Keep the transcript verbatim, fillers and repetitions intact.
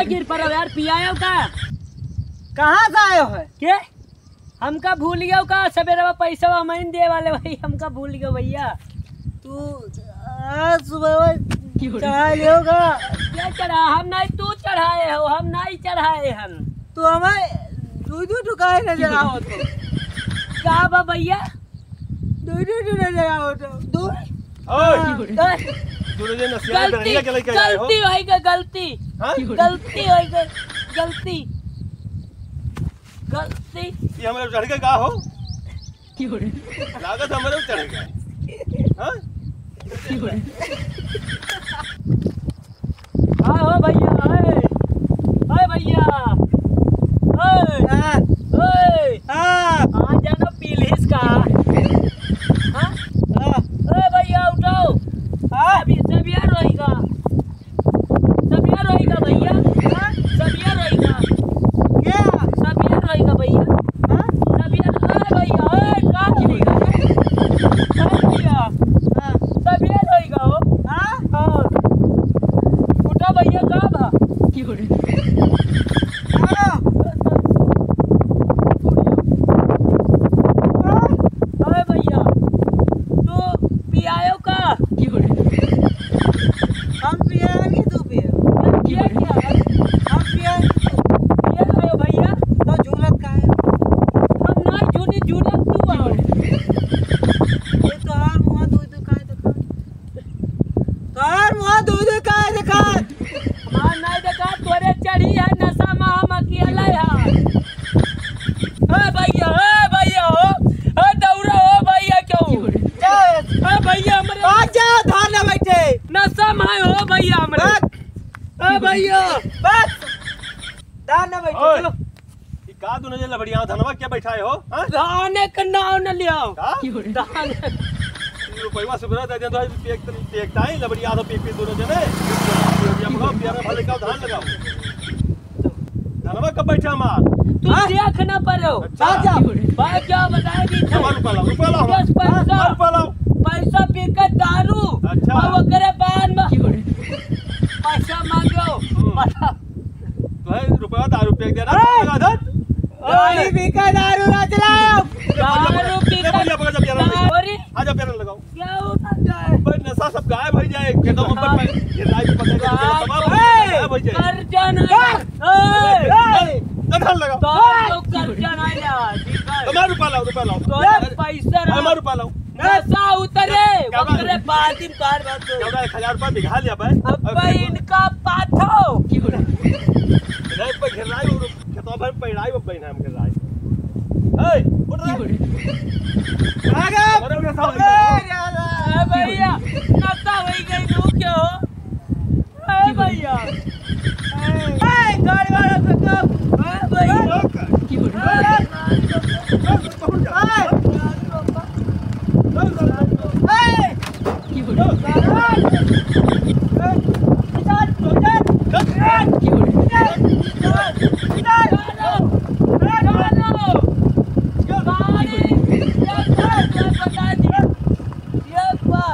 गिर पड़ो यार, पियायो का? कहाँ से आयो है? के? हमका भूल गयो का? सबेरवा पैसवा हमइन दे वाले भाई, हमका भूल गयो भइया। तू, आ, सुबह चढ़ा लियो का? क्या चढ़ा? हम नहीं, तू चढ़ाए हो, हम नहीं चढ़ाए हम। तू हमें दू दू ठो काहे न जरावत हो? का बा भइया? दू दू ठो न जरावत हो। दू? ओए! हाँ। ओए! तू लोग ये नसिया गलती, गनहिया के लेके आए हो? गलती होई गा, गलती। हाँ? गलती होई गा, गलती। गलती। ये हमरे चढ़ के का हो? लागत हमरे चढ़ गए। हाँ? हाँ हो भइया, ओए। ओए भइया। ओए। हाँ। ओए। हाँ। हाँ, जानो पीलिस का। हाँ? हाँ। ओए भइया, उठाओ। हाँ। सभी, सभी यार रोई का। सबिया रोई का भइया? हाँ? सबिया रोई का? क्या? सबिया रोई का भइया? हाँ? सबिया, ए भइया, ए, का रोई का? ए भइया, हाँ। सबिया रोई का हो? हाँ? हाँ। उठा भइया, का बा? हाँ। ए भइया, तू पियायो का? हम पियाएंगे, तू पिया। हम पिया क्या? हम पियाएंगे, तू पिया। भइया, तो झूलत काहे? हम ना झूली, झूलत तू आओ। ये तोहार मुँह दुई दुई काहे देखा? तोहार मुँह दुई दुई काहे देखा? हमार नाई देखा, तोरे चढ़ी है नशा में, हम अकेले है। ए भइया, ए भइया हो, ए दौड़ा हो भइया क्यों? ए भइया हमरे भाग जा, धान ना बैठे। नशा में हो भइया हमरे। भाग। ए भइया। बस। धान ना बैठे, ओए। चलो। ई का दुनो जने लबड़ियाओ धनवा के बैठाए हो, हाँ? धाने के नाव न लियाओ। का? धान। ई रुपयवा सुबेरे दे दे तो पेक, पेक ताई लबड़िया तो पेक, पेक दुनो जने। ये लगाओ, पियर भले का धान लगाओ। धनवा कब बैठा हमार? तू हाँ? देख ना पारो। अच्छा। बाजा। बाजा बताए दी थे। हमार रुपया लाओ, रुपया लाओ। दस पैसा। हमार रुपया लाओ। पैसा पी के दारू। अच्छा। और ओकरे बाद में पैसा मांगो। हम्म। तो है रुपया दारू पी के दे रहा है, ए! लगा दे। दारू पी के दारू ना चलाओ। ले बढ़िया पकड़, दारू पी ले के बढ़िया पकड़, जब पियर लगाओ। दारू। हाँ, जब पियर लगाओ। क्या होता है? भाई, नशा सब गायब हो जाए, खेतों में हाँ। ये राई भी पकड़ के बाप तमाम रे, गायब हो जाए। कर्जा नहीं ए! ए! ए! तो धान लगाओ। तो हम लोग कर्जा नहीं यार, ठीक है। हमार रुपया लाओ, रुपया लाओ। तो पैसा रहा। हमार रुपया लाओ। नशा उतरे, क्या बात ओकरे है? बाद ही बार बात हो। क्या बात है? एक हजार रुपया दिखा लिया भाई। अब भाई इनका पाथो। नहीं, पर घेराई और खेतवा भर पैराई वो बहिना हमके राई। ए, उठ रे। की बोले? भाग अब। अरे, उन्हें साहब ए, ए, भैया, नशा होई गई, तू क्या हो? ए, भैया।